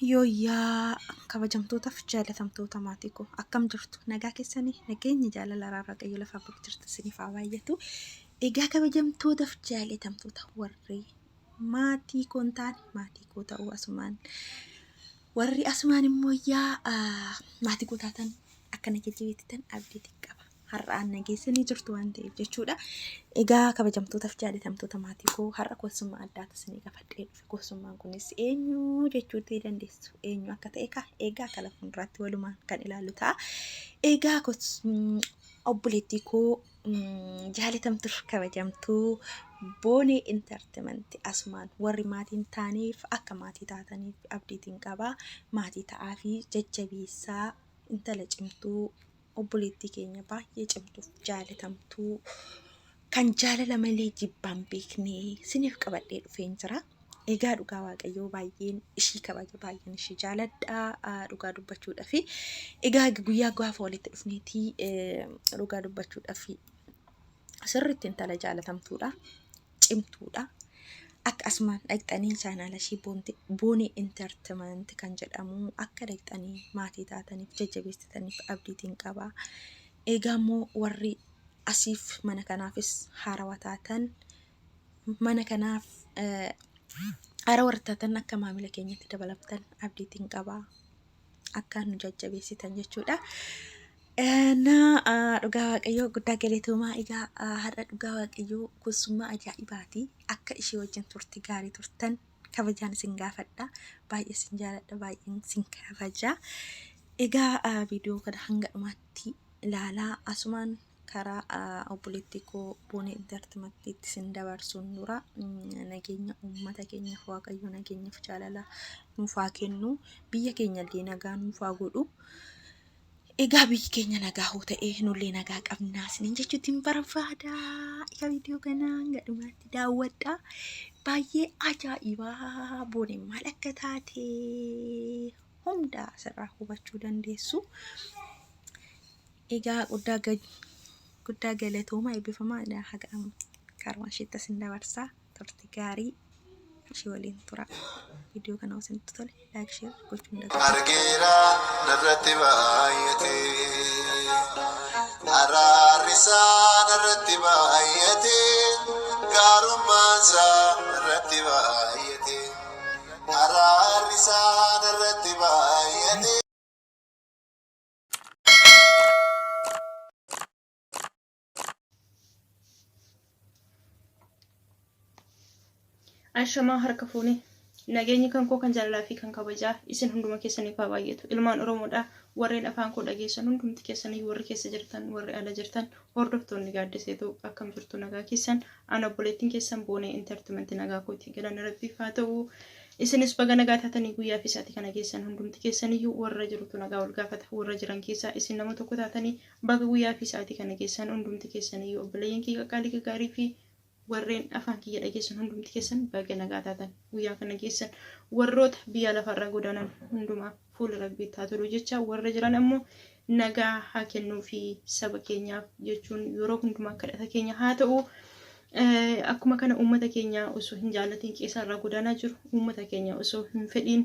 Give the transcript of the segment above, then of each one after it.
Yooyyaa kabajamtootaaf jaalatamtoota maatii koo akkam jirtu nagaa keessanii nageenyi jaalala araaraa waaqayyo lafaa bakka jirtu isiniif haa baay'atu. Egaa kabajamtootaaf jaalatamtoota warri maatii koo hin taane maatii koo ta'uu asumaan warri asumaan immoo yaa maatii koo taatan akkana jajjabeessitan abdiitiin qaba. Har'aan nageessanii jirtu waan ta'eef jechuudha. Egaa kabajamtootaaf jaalatamtoota maatii koo har'a keessummaa addaatu isinii qabadhee dhufe. Keessummaan kunis eenyu jechuu dandeessu. Eenyu akka ta'e kaa egaa kala fuulduraatti walumaan kan ilaallu ta'a. Egaa obboleettii koo jaalatamtuuf kabajamtuu Boonee Entertainment asumaan warri maatiin taaneef akka maatii taataniif abdiitiin qaba. Maatii ta'aa fi jajjabeessaa intala cimtuu obboleettii keenya baay'ee cimtuuf jaalatamtuu kan jaalala malee jibbaan beekne siniif qabadhee dhufeen jira. Egaa dhugaa waaqayyoo baay'een ishii kabaja baay'een ishii jaaladha dhugaa dubbachuudhaaf. Egaa guyyaa gaafa walitti dhufneetii dhugaa dubbachuudhaaf sirriitti intala jaalatamtuudha. Cimtuudha. Akka asumaan dhaqxanii chaanaala ishii Boonee Entertainment kan jedhamu akka dhaqxanii maatii taataniif jajjabeessitaniif abdiitiin qaba. Egaa immoo warri asiif mana kanaafis haarawaa taatan mana kanaaf haarawaa warri taatan akka maamila keenyatti dabalamtan abdiitiin qaba. Akka nu jajjabeessitan jechuudha. Na dhugaa waaqayyoo guddaa galatoomaa egaa har'a dhugaa waaqayyoo keessummaa ajaa'ibaati. Akka ishee wajjin turte gaarii turtan kabajaan isin gaafadha. Baay'ee isin jaaladha baay'een isin kabaja. Egaa viidiyoo kana hanga dhumaatti ilaalaa asumaan karaa obboleettii koo Boonee Entertainmentiitti isin dabarsuun dura nageenya uummata keenyaaf waaqayyo nageenyaaf jaalala nuuf haa kennu. Biyya keenya illee nagaa nuuf haa godhu. Egaa biyyi keenya nagaa hoo ta'e nullee nagaa qabnaa isiniin jechuutiin barbaada. Egaa viidiyoo kana hanga dhumaatti daawwadhaa. Baay'ee ajaa'ibaa booneen maal akka taate hunda asirraa hubachuu dandeessu. Egaa guddaa guddaa galatoomaa eebbifamaa haga karuma isheetti isin dabarsaa turte gaarii. Ishee waliin tura. Viidiyoo kana isinitti tole like share gochuu hin dagatinaa. Argeera narratti baay'ate araarri isaa narratti baay'ate gaarummaan isaa narratti baay'ate araarri isaa narratti baay'ate. Ashamaa harka fuune nageenyi kan koo kan jaalalaa fi kan kabajaa isin hunduma keessaniif haa baay'atu. Ilmaan Oromoodha warreen afaan koo dhageessan hundumti keessanii warri keessa jirtan warri ala jirtan hordoftoonni gaaddiseetu akkam jirtu nagaa keessan ana obboleettiin keessan boonee intartimanti nagaa kooti galanni rabbiif haa ta'u. Isinis baga nagaa taatanii guyyaa fi sa'aatii kana keessan hundumti keessaniyyuu warra jirutu nagaa wal gaafata warra jiran keessaa isin nama tokko taatanii Baga guyyaa fi sa'aatii kana geessan hundumti keessaniyyuu obboleeyyan kiyya qaqqaalii gaggaarii fi warreen afaan kiyya dhageessan hundumti keessan baga nagaa taatan guyyaa kana geessan warroota biyya lafarraa godaanan hundumaa fuula rabbiitti haa tolu jecha warra jiran ammoo nagaa haa kennuu fi saba keenyaaf jechuun yeroo hundumaa kadhata keenya haa ta'u. Akkuma kana uummata keenya osoo hin jaallatiin qeessaarraa godaanaa jiru uummata keenya osoo hin fedhiin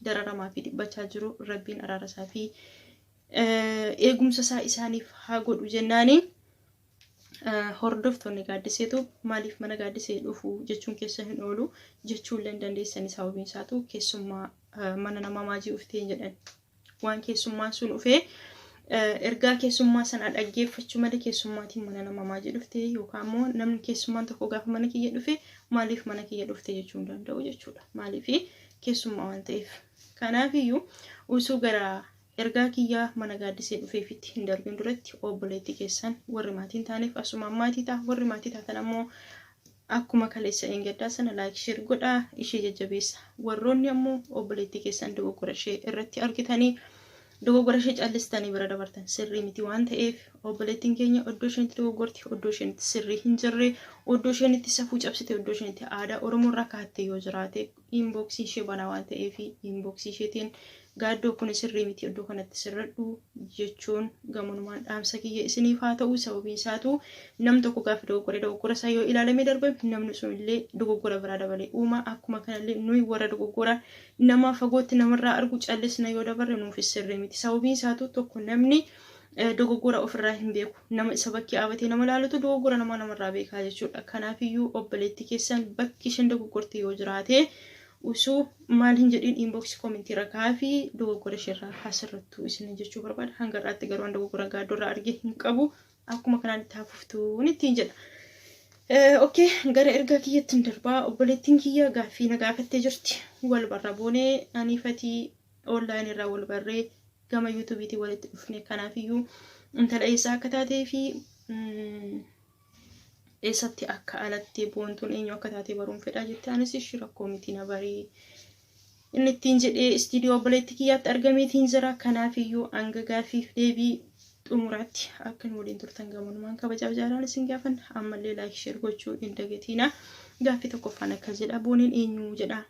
dararamaa fi dhiphachaa jiru rabbiin araarasaa fi eegumsa isaa isaaniif haa godhu jennaani hordoftoonni gaaddiseetu maaliif mana gaaddisee dhufu jechuun keessa hin oolu jechuullee hin dandeessani sababiin isaatu keessummaa mana namaa maajii dhuftee hin jedhan waan keessummaan sun dhufee ergaa keessummaa sana dhaggeeffachuu malee keessummaatiin mana namaa maajii dhufte yookaan immoo namni keessummaan tokko gaafa mana kiyya dhufe maaliif mana kiyya dhufte jechuu hin danda'u jechuudha maaliif keessummaa waan ta'eef kanaafiyyuu osoo gara Ergaa kiyya mana Gaaddisee dhufeefitti hin darbin duratti obboleettii keessan warri maatii hin taaneef asumaan maatii ta'a warri maatii taatan ammoo akkuma kaleessa dheengaddaa sana like share godhaa ishee jajjabeessa warroonni ammoo obboleettii keessan dogoggora ishee irratti argitanii dogoggora ishee callistanii bira dabartan sirrii miti waan ta'eef obboleettiin keenya oddoo isheen itti dogoggorti oddoo isheen itti sirrii hin jirre oddoo isheen itti safuu cabsite oddoo isheen itti aadaa Oromoo irraa kaatte yoo jiraate Inboxii ishee banaa waan ta'eef inboxii isheetiin gaaddoo kun sirrii miti, iddoo kanatti sirradhu jechuun gamanumaan dhaamsa kiyya isiniif haa ta'u. Sababiin isaatu nam tokko gaafa dogoggore dogoggora isaa yoo ilaalamee darbe, namni sun illee dogoggora biraa dabalee uuma. Akkuma kanallee nuyi warra dogoggora nama fagootti namarraa argu callisna yoo dabarre nuufis sirrii miti. Sababiin isaatu tokko namni dogoggora ofirraa hin beeku, nama isa bakkee dhaabatee nama ilaalutu dogoggora namaa namarraa beekaa jechuudha. Kanaafiyyuu obboleetti keessan bakki isheen dogoggorte yoo jiraate usuu maal hin jedhiin inboxii commentii rakaa fi dogoggora isheerraa haasirrattu isin jechuu barbaada. Hanga irraatti garuu dogoggora gaaddoorraa argee hin qabu. Akkuma kanaan itti hafuftuun ittiin jedha. Okay, gara ergaa kiyyatti darbaa. Obboleettiin kiyya gaaffii na gaafattee jirti. Wal barra boonee aniifatii online irraa wal barree gama YouTubeiitiin walitti dhufne. Kanaafiyyuu intala eessaa akka taatee fi eessatti akka alattee, boontuun eenyu akka taate baruun fedhaa jette. Anis ishii rakkoo miti, na barii inni ittiin jedhee istiidiyoo obboleetti kiyyaatti argameetiin jira. Kanaafiyyuu hanga gaaffiif deebii xumuraatti akka nu waliin turtan gamanumaan kabajaaf jaalaan isin gaafan. Ammallee like, share gochuu hin dagatiina. Gaaffii tokkoffaan akkas jedha: booneen eenyu jedha.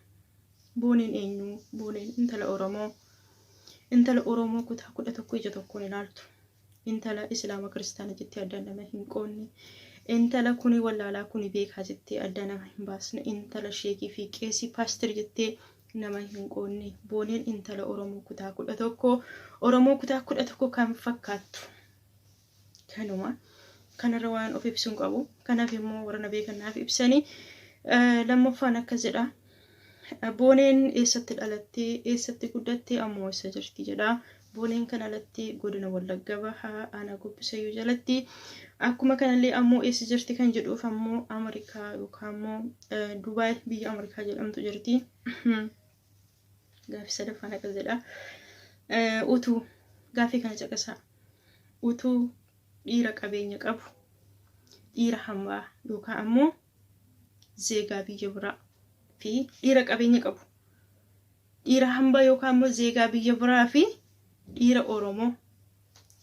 Booneen eenyu? Booneen intala Oromoo, intala Oromoo kutaa 11 ija tokkoon ilaaltu, intala Islaama Kiristaana jettee addaan nama hin qoonne, intala kuni wallaalaa kuni beekaa jettee adda nama hin baasne, intala sheekii fi qeesii paastir jettee nama hin qoonne. Booneen intala Oromoo kutaa 11, Oromoo kutaa 11 kan fakkaattu. Kanuma kanarra waan of ibsuun qabu. Kanaaf immoo warra na beekan naaf ibsanii. Lammaffaan akkas jedha: Booneen eessatti dhalattee, eessatti guddattee, ammoo eessa jirti jedha. Booneen kan alatti godina Wallagga Bahaa aanaa Gobbisayyuu jalatti. Akkuma kanallee ammoo eessa jirti kan jedhuuf ammoo Ameerikaa yookaan ammoo Dubaay biyya Ameerikaa jedhamtu jirti. Gaaffii sadaffaan akkas jedha. Utuu gaaffii kana caqasaa. Utuu dhiira qabeenya qabu, dhiira hambaa yookaan ammoo zeegaa biyya biraa fi dhiira qabeenya qabu, dhiira hambaa yookaan ammoo zeegaa biyya biraa fi dhiira Oromoo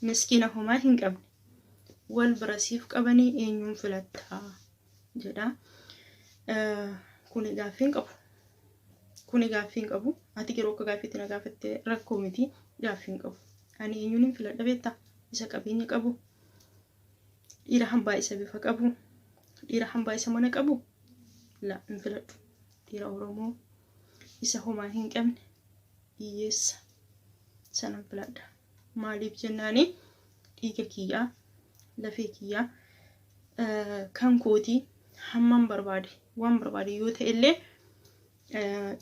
miskiina homaa hin qabne wal bira siif qabanii eenyuun filattaa jedha. Kuni gaaffii hin qabu. Kuni gaaffii hin qabu. Ati yeroo akka gaaffiitti na gaafatte rakkoo miti, gaaffii hin qabu. Ani eenyuun hin filadha beektaa? Isa qabeenya qabu. Dhiira hambaa isa bifa qabu. Dhiira hambaa isa mana qabu. La, hin filadhu. Dhiira Oromoo isa homaa hin qabne, hiyyeessa sanan filadha. Maaliif jennaani, dhiiga kiyyaa, lafee kiyyaa, kan kootii hammam barbaade waan barbaade yoo ta'e illee,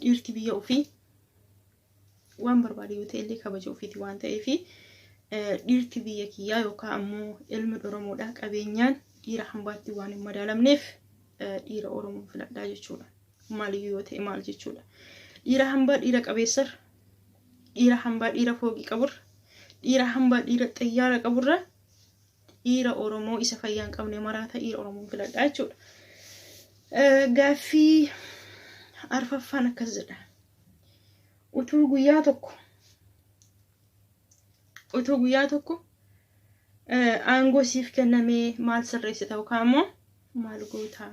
dhiirti biyya ofii waan barbaade yoo ta'e illee kabaja ofiiti waan ta'eef, dhiirti biyya kiyyaa yookaan ammoo ilmi Oromoodhaa qabeenyaan dhiira hambaatti waan hin madaalamneef dhiira Oromoo filadhaa jechuudha. Maaliyyuu yoo ta'e maal jechuudha. Dhiira hambaa dhiira qabeessarra, dhiira hambaa dhiira fooqii qaburra, dhiira hambaa dhiira xiyyaara qaburra, dhiira Oromoo isa fayyaa hin qabne maraata dhiira Oromoo filadhaa jechuudha. Gaaffii arfaffaan akkas jedha. Utuu guyyaa tokko aangoo siif kennamee maal sirreessita yookaan immoo maal goota?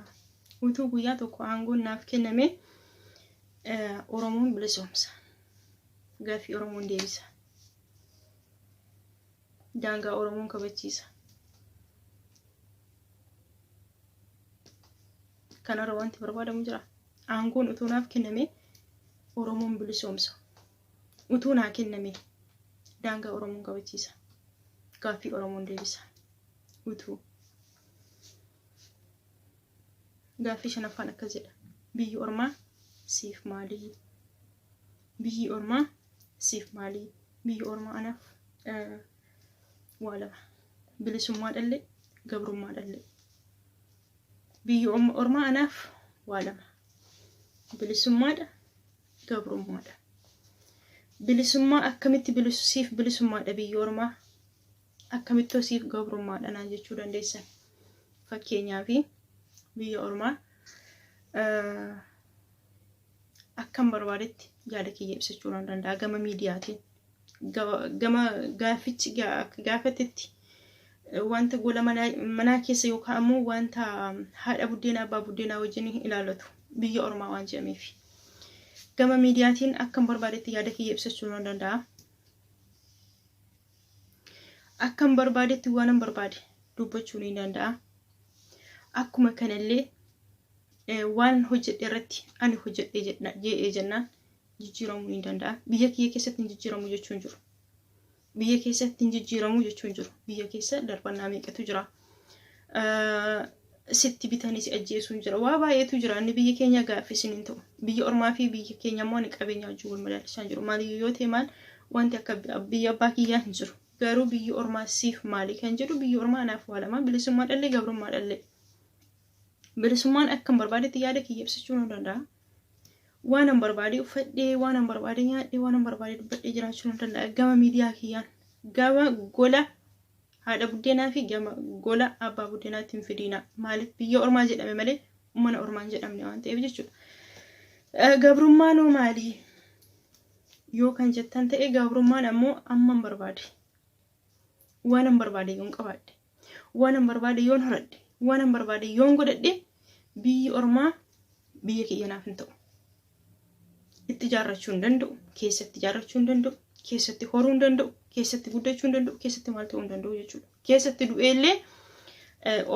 Utuu guyyaa tokko aangoon naaf kennamee Oromoon bilisoomsa. Gaaffii Oromoon deebisa. Daangaa Oromoon kabachiisa. Kanarra wanti barbaadamu jira. Aangoon utuu naaf kenname Oromoon bilisoomsa. Utuu naa kenname daangaa Oromoon kabachiisa. Gaaffii Oromoon deebisa. Utuu. Gaaffii shanaffaan akkas jedha. Biyyi ormaa siif maalii? Biyyi ormaa siif maalii? Biyyi ormaa anaaf waa lama. Bilisummaa dhallee, gabrummaa dhallee. Biyyi ormaa anaaf waa lama. Bilisummaadha, gabrummaadha. Bilisummaa akkamitti siif bilisummaadha biyyi ormaa? Akkamitti siif gabrummaadha naan jechuu dandeessan. Fakkeenyaaf, biyya ormaa akkam barbaadetti yaada kiyya ibsachuu nan danda'a gama miidiyaatiin. Gama gaaffichi gaafatetti wanta gola manaa keessa yookaan ammoo wanta haadha buddeenaa abbaa buddeenaa wajjin hin ilaallatu biyya ormaa waan jedhameef. Gama miidiyaatiin akkan barbaadetti yaada kiyya ibsachuu nan danda'a. Akkan barbaadetti waanan barbaade dubbachuu ni danda'a. Akkuma kanallee waan hojjedhe irratti ani hojjedhe jedhee jennaan jijjiiramuu ni danda'a. Biyya kiyya keessatti hin jijjiiramu jechuun jiru. Biyya keessatti hin jijjiiramu jechuun jiru. Biyya keessa darbannaa meeqatu jira. Sitti bitanii si ajjeesuun jira. Waa baay'eetu jira. Inni biyya keenya gaaffii isin hin ta'u. Biyya ormaa fi biyya keenya immoo ani qabeenya wajjin wal madaalchaa jiru. Maaliyyuu yoo ta'e maal wanti akka biyya abbaa kiyyaa hin jiru. Garuu biyyi ormaa siif maali kan jedhu biyyi ormaa anaaf waa lama bilisummaa dhallee gabrummaa dhallee. Bilisummaan akkan barbaadetti yaada kiyya ibsachuu nan danda'a. Waan an barbaade uffadhee, waan an barbaade nyaadhee, waan an barbaade dubbadhee jiraachuu nan danda'a. Gama miidiyaa kiyyaan, gama gola haadha buddeenaa fi gama gola abbaa buddeenaatti hin fidiina. Maaliif biyya ormaa jedhame malee mana ormaa hin jedhamne waan ta'eef jechuudha. Gabrummaan hoo maali? Yoo kan jettan ta'e gabrummaan ammoo amman barbaade. Waan an barbaade yoon qabaadhe. Waan an barbaade yoon horadhe. Waan an barbaade yoon godhadhe biyyi ormaa biyya kiyya naaf hin ta'u. Itti ijaarrachuu hin danda'u. Keessatti ijaarrachuu hin danda'u. Keessatti horuu hin danda'u. Keessatti guddachuu hin danda'u. Keessatti maal ta'uu hin danda'u jechuudha. Keessatti du'eellee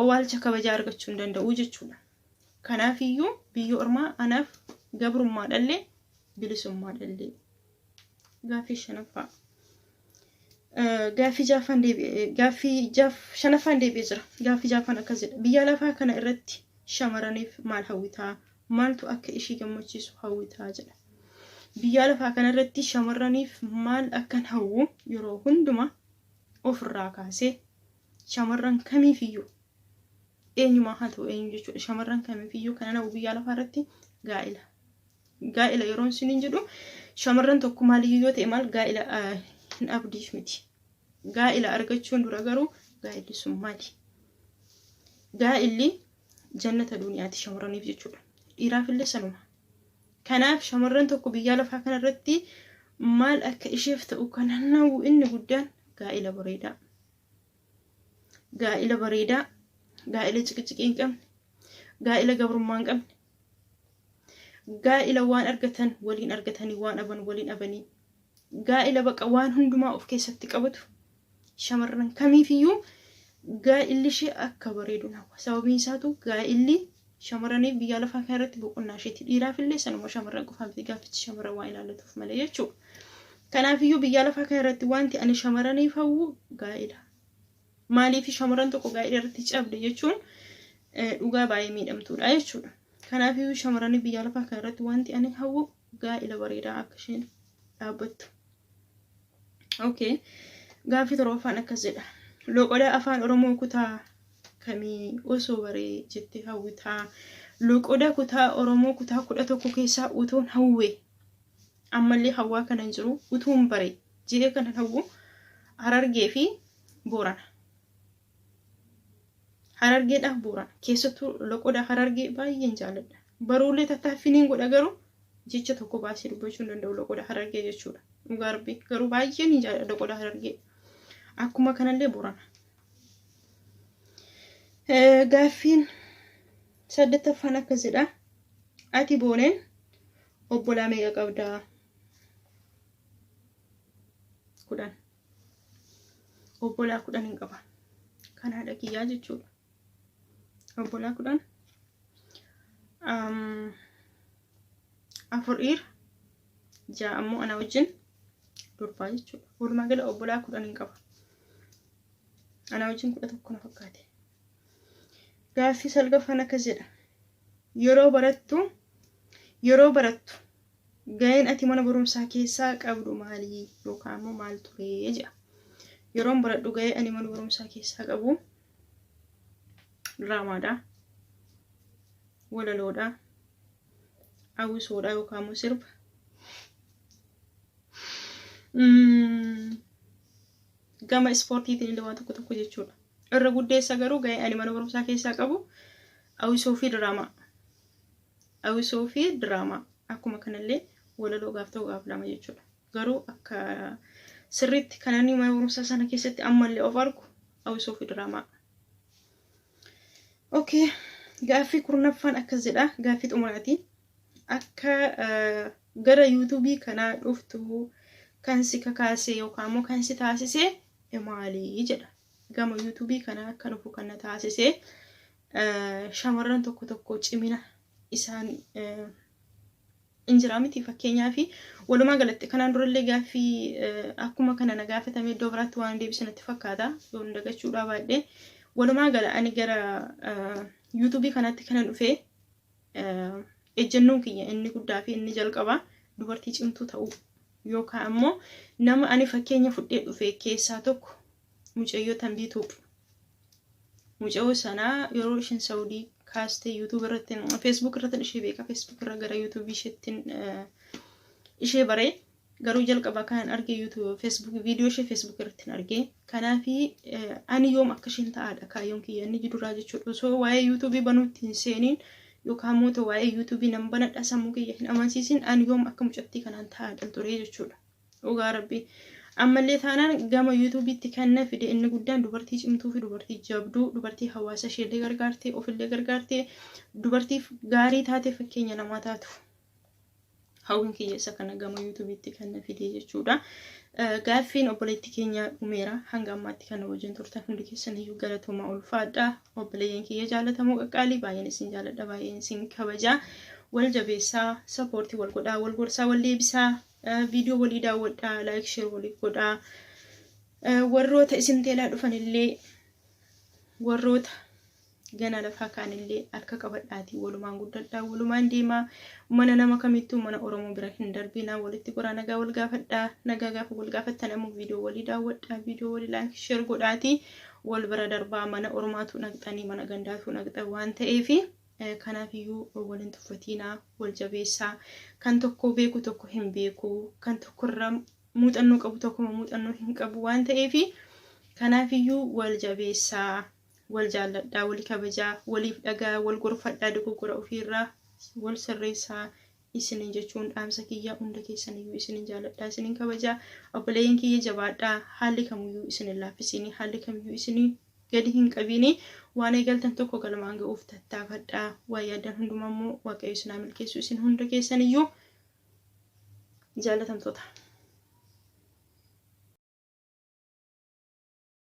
owwaalcha kabajaa argachuu hin danda'u jechuudha. Kanaafiyyuu biyyi ormaa anaaf gabrummaa dhallee bilisummaa dhallee. Gaaffii shanaffaa. Gaaffii jaaffaan deebi'ee gaaffii shanaffaan deebi'ee jira. Gaaffii jaaffaan akkas jedha. Biyya lafaa kana irratti shamarraniif maal hawwitaa? Maaltu akka ishii gammachiisu hawwitaa jedha. Biyya lafaa kana irratti shamarraniif maal akkan hawwu yeroo hunduma ofirraa kaasee shamarran kamiifiyyuu eenyumaa haa ta'u eenyu jechuudha. Shamarran kamiifiyyuu kanan hawwu biyya lafaa irratti gaa'ila. Gaa'ila yeroon isiniin jedhu shamarran tokko maaliyyuu yoo ta'e maal gaa'ila hin abdiif miti. Gaa'ila argachuun dura garuu gaa'illi sun maali? Gaa'illi jannata duniyaati shamarraniif jechuudha. Dhiiraafillee sanuma. Kanaaf shamarran tokko biyya lafaa kanarratti maal akka isheef ta'u kan hawwu inni guddaan gaa'ila bareedaa. Gaa'ila bareedaa, gaa'ila ciqiciqii hin qabne, gaa'ila gabrummaa hin qabne, gaa'ila waan argatan waliin argatanii waan dhaban waliin dhabanii gaa'ila baqa waan hundumaa of keessatti qabatu shamarran kamiifiyyuu gaa'illi ishee akka bareedu hawwa. Sababiin isaatu gaa'illi shamarraniif biyya lafaa kana irratti boqonnaa isheeti. Dhiiraafillee sanuma shamarran qofaa miti gaaffichi shamarran waan ilaallatuuf malee jechuudha. Kanaafiyyuu biyya lafaa kana irratti wanti ani shamarraniif hawwu gaa'ila. Maaliif shamarran tokko gaa'ila irratti cabde jechuun dhugaa baay'ee miidhamtuudha jechuudha. Kanaafiyyuu shamarran biyya lafaa kana irratti wanti ani hawwu gaa'ila bareedaa akka isheen dhaabbattu. Okay. Gaaffii torbaffaan akkas jedha. Loqoda afaan Oromoo kutaa kamii osoo baree jettee hawwitaa? Loqoda kutaa Oromoo kutaa 11 keessaa utuun hawwe ammallee hawwaa kanan jiru utuun bare jedhee kanan hawwu Harargee fi Boorana. Harargeedhaaf Boorana. Keessattuu loqoda Harargee baay'een jaalladha. Baruulee tattaaffii niin godha garuu jecha tokko baasee dubbachuu hin danda'u loqoda Harargee jechuudha. Dhugaa Rabbii garuu baay'een hin jaalladha loqoda Harargee. Akkuma kanallee Boorana. Gaaffiin saddettaffaan akkas jedha. Ati Booneen obbolaa meeqa qabdaa? 10. Obbolaa 10 hin qaba. Kan haadha kiyyaa jechuudha. Obbolaa 10. Afur dhiira. 6 ammoo ana wajjin durbaa jechuudha. Walumaa gala obbolaa 10 hin qaba. Ana wajjin 11 na fakkaate. Gaaffii salgaffaan akkas jedha. Yeroo barattu yeroo barattu ga'een ati mana barumsaa keessaa qabdu maali yookaan immoo maal ture jedha. Yeroon baradhu ga'ee ani mana barumsaa keessaa qabu diraamaadha. Walaloodha. Hawwisoodha yookaan immoo sirba. Gama ispoortiitiin illee waan tokko tokko jechuudha. Irra guddeessa garuu ga'ee ani mana barumsaa keessaa qabu hawwisoo fi diraamaa. Hawwisoo fi diraamaa akkuma kanallee walaloo gaaf ta'u gaaf lama jechuudha. Garuu akka sirriitti kan ani mana barumsaa sana keessatti ammallee of argu hawwisoo fi diraamaa. Okay. Gaaffii kurnaffaan akkas jedha. Gaaffii xumuraati. Akka gara yuutuubii kanaa dhuftu kan si kakaase yookaan immoo kan si taasise maali jedha. Gama yuutuubii kanaa akka dhufu kan na taasise shamarran tokko tokko cimina isaan injiraa miti. Fakkeenyaaf, walumaa galatti kanaan durallee gaaffii akkuma kana na gaafatame iddoo biraatti waan deebisan natti fakkaata, yoon dagachuudhaa baadhee. Walumaa gala ani gara yuutuubii kanaatti kana dhufe ejjennoon kiyya inni guddaa fi inni jalqaba dubartii cimtuu ta'uu yookaan ammoo nama ani fakkeenya fudhee dhufe keessaa tokko mucayyoo Tambiituu. Mucayyoo sanaa yeroo isheen Saawudii kaastee yuutuub irratti, feesbuuk irratti ishee beeka. Feesbuuk irra gara yuutuubii isheettiin ishee baree, garuu jalqaba kanan arge yuutuub, feesbuuk, viidiyoo ishee feesbuuk irratti arge. Kanaaf ani yoom akka isheen ta'aadha kaayyoon kiyya inni duraa jechuudha. Osoo waa'ee yuutuubii banuutti hin seeniin yookaan immoo waa'ee yuutuubii nan banadha sammuu kiyya hin amansiisin, ani yoom akka mucattii kanaan ta'aadha ture jechuudha. Dhugaa rabbii. Ammallee taanaan gama yuutuubiitti kan na fide inni guddaan dubartii cimtuu fi dubartii jabduu, dubartii hawaasa isheellee gargaartee, ofillee gargaartee, dubartii gaarii taate, fakkeenya namaa taatu. Hawwiin kiyya isa kana gama yuutuubiitti kan na fide jechuudha. Gaaffiin obboleetti keenya dhumeera. Hanga ammaatti kan wajjin turtan hundi keessan iyyuu galatoomaa, ulfaadha. Obboleeyyan kiyya jaalatamoo qaqqaalii, baay'een isin jaaladha, baay'een isin kabaja. Wal jabeessaa, support wal godhaa, wal gorsaa, wal deebisaa, viidiyoo walii daawwadhaa, like, share walii godhaa. Warroota isin teelaa dhufan illee, warroota gana lafaa kaan illee harka qabadhaatii walumaan guddadhaa, walumaan deemaa. Mana nama kamittuu mana Oromoo bira hin darbinaa, walitti goraa, nagaa wal gaafadhaa. Nagaa gaafa wal gaafattan ammoo viidiyoo walii daawwadhaa, viidiyoo walii like, share godhaatii wal bira darbaa. Mana Oromaatu naqxanii, mana gandaatu naqxan waan ta'eefi, kanaafiyyuu waliin tuffatiinaa, wal jabeessaa. Kan tokko beeku tokko hin beeku, kan tokkorraa muuxannoo qabu tokkoma muuxannoo hin qabu waan ta'eefi, kanaafiyyuu wal jabeessaa, wal jaalladhaa, wal kabajaa, waliif dhagaa, wal gorfadhaa, dogoggora ofiirraa wal sirreessaa isinin jechuun dhaamsa kiyya. Hunda keessaniyyuu isinin jaalladhaa, isinin kabajaa. Obboleeyyan kiyya, jabaadhaa. Haalli kamiyyuu isinin laaffisiini, haalli kamiyyuu isinii gadi hin qabiini. Waan eegaltan tokko galmaan ga'uuf tattaafadhaa. Waan yaaddan hundumaa immoo Waaqayyo isinaa milkeessu isin hunda keessaniyyuu, jaalatamtoota.